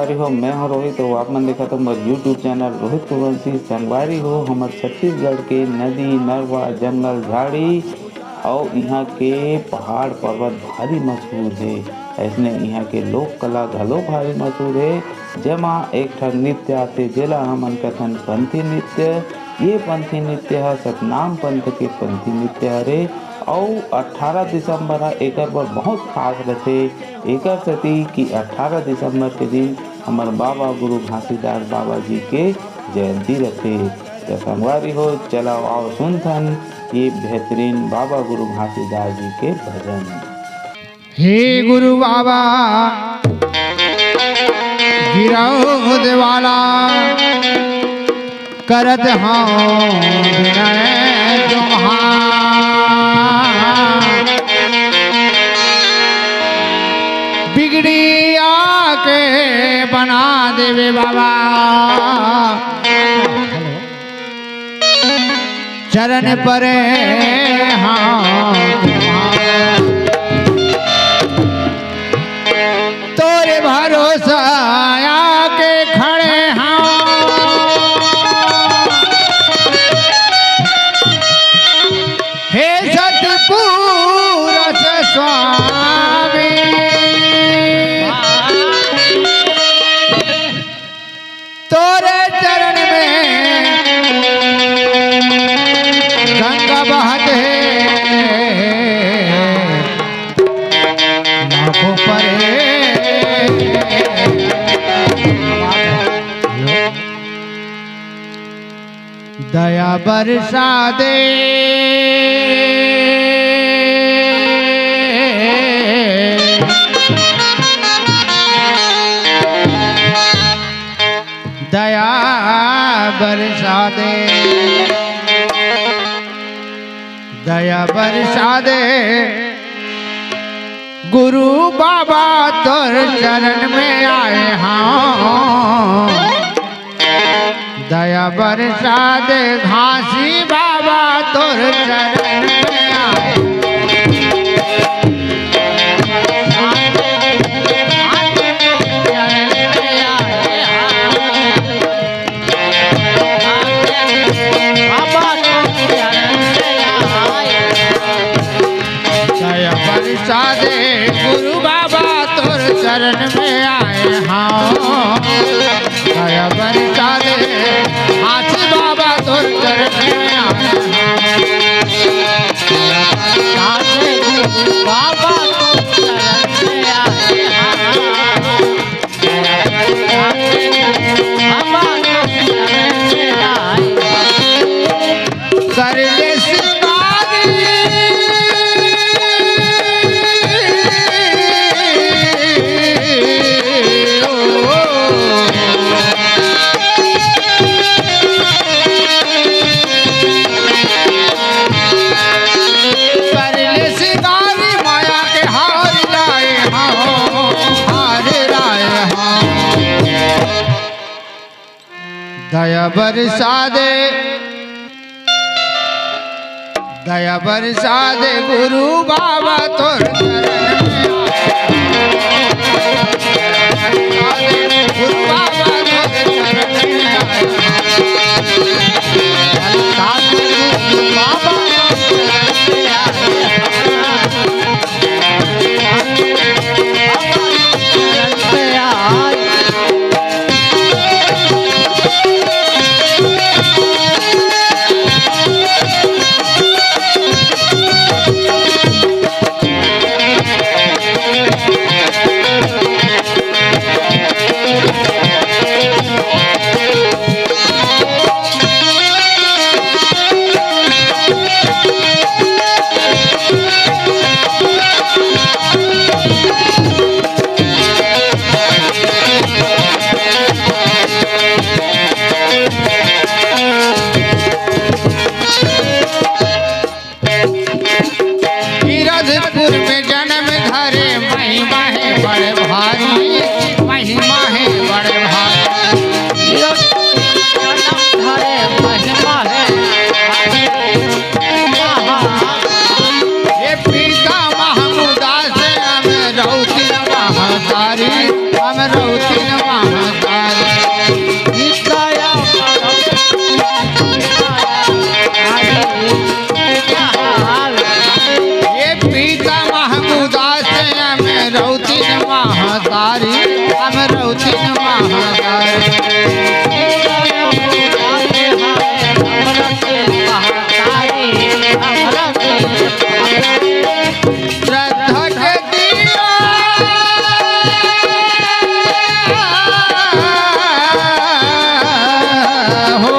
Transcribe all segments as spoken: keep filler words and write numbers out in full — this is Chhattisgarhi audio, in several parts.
संगवारी हो, मैं हूं रोहित, तो आप मन देखत हो हमर YouTube चैनल रोहित कुरवंशी। संगवारी हो, हमर छत्तीसगढ़ के नदी, नरवा, जंगल, झाड़ी अउ इहाँ के पहाड़ पर्वत भारी मशहूर हे। अइसने इहाँ के लोक कला घलो भारी मशहूर हे, जेमा एक ठन नृत्य आथे, जेला हमन कथन पंथी नृत्य। ये पंथी नृत्य ह सतनाम पंथ के पंथी नृत्य हरे अउ अट्ठारह दिसंबर ह एकर बर बहुत खास रथे। एकर सेती कि अट्ठारह दिसंबर के दिन हमर बाबा गुरु घासीदास बाबा जी के जयंती रथे। त संगवारी हो, चलाओ आओ सुनथन ये बेहतरीन बाबा गुरु घासीदास जी के भजन। हे गुरु बाबा गिरौद वाला, करत हौं विनय तुम्हार। बिगड़िया के बना देवे बाबा, चरण परे हौं तुम्हार। तोरे भरोसा आके खड़े हौं। हे सतपुरुष स्वामी, तोरे चरण में गंगा बहत हे, लाखों परे। दया बरसा दे, दया बरसा दे, दया बरसा दे। गुरु बाबा तोर चरण में आए हौं, दया बरसा दे। घासी बाबा तोर चरण में आए, दया बरसा दे गुरु बाबा तोर चरण में आए हौं। दया बरसा दे हाथी बाबा तोर चरण में आए हौं। दया बरसा दे गुरु बाबा तोर चरण में आए हौं। कर ले सिंगारी माया के हार लाए हौं, हार लाए हौं। दया बरसा दे, दया बरसा दे गुरु बाबा तोर चरण में आए। गुरु बाबा तोर चरण में आए। महतारी। विद्या परम ये पितामह उदास अमरौतिन महतारी, अमरौतिन महतारी। श्रद्धा के दीया हो।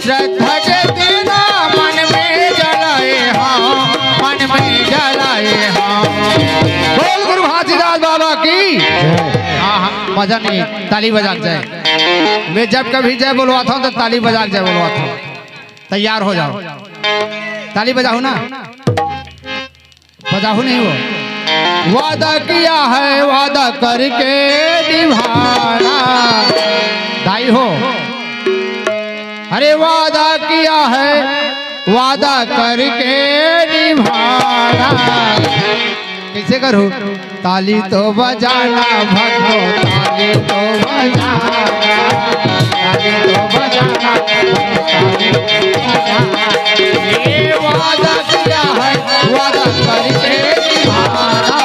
श्रद्धा के दीना मन में जलाए हाँ, मन में जलाए हाँ। बोल गुरु घासीदास बाबा की। हाँ, हाँ, मजा नहीं, ताली बजा के जय। मैं जब कभी जय बोलवाता हूँ तो ताली बजा के जय बोलवाता हूँ। तैयार हो जाओ, ताली बजाओ ना। बजाओ नहीं वो। वादा किया है, वादा करके निभाना। दाई हो, अरे वादा किया है, वादा करके निभाना। कैसे करूँ? ताली तो बजाना भक्तों, ताली तो बजाना, ताली तो बजाना, ताली तो बजाना। ये वादा किया है, वादा करके निभाना।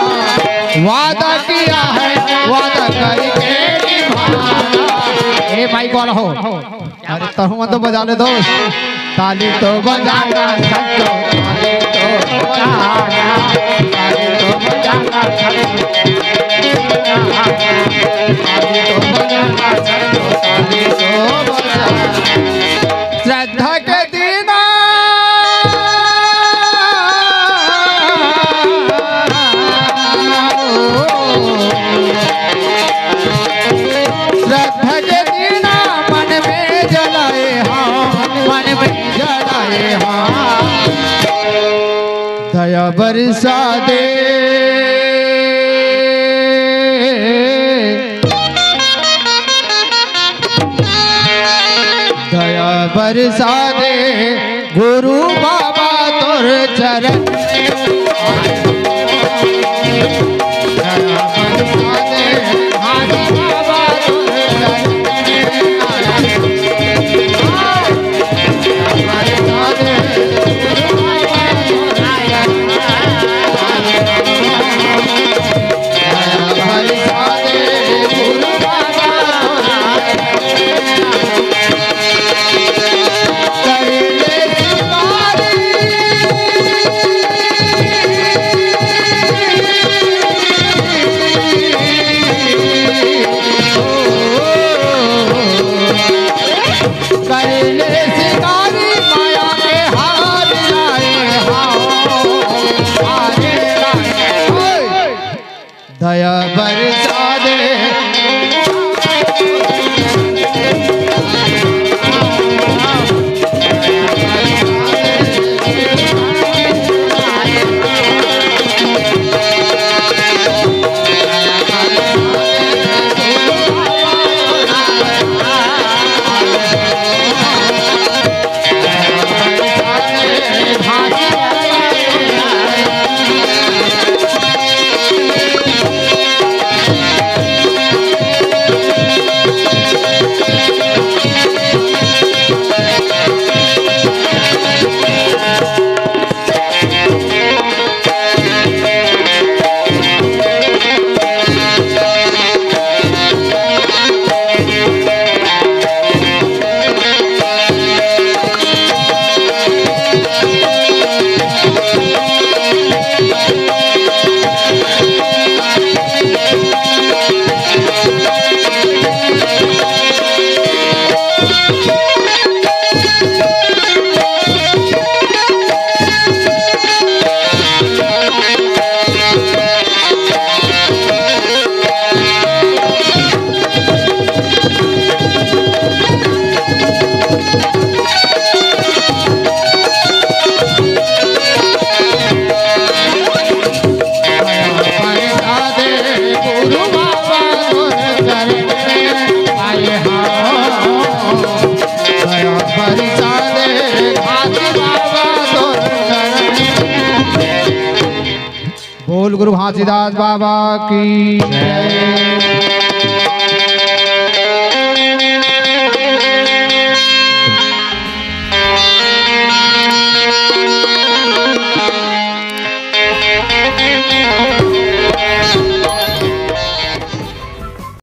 वादा किया है, वादा करके निभाना। ए माइक वाला हो, अरे तहु मन तो बजा ले दोस्त। ताली तो बजाना सबको, ताली तो बजाना, ताली तो बजाना सबको। ताली तो बजाना सबको, ताली तो बजाना। श्रद्धा के दीना श्रद्धा के दीना मन में जलाए हाँ, मन में जलाए हाँ। दया बरसा दे, दया बरसा दे गुरु बाबा तोर चरण में। दया बरसा दे हाजी बाबा तोर चरण में। दया बरसा दे गुरु बाबा तोर चरण में। कर ले शिकारी माया के हार लाए, हाओ, हार लाए। ओए! दया बरसा दे। बोल गुरु घासीदास बाबा की जय।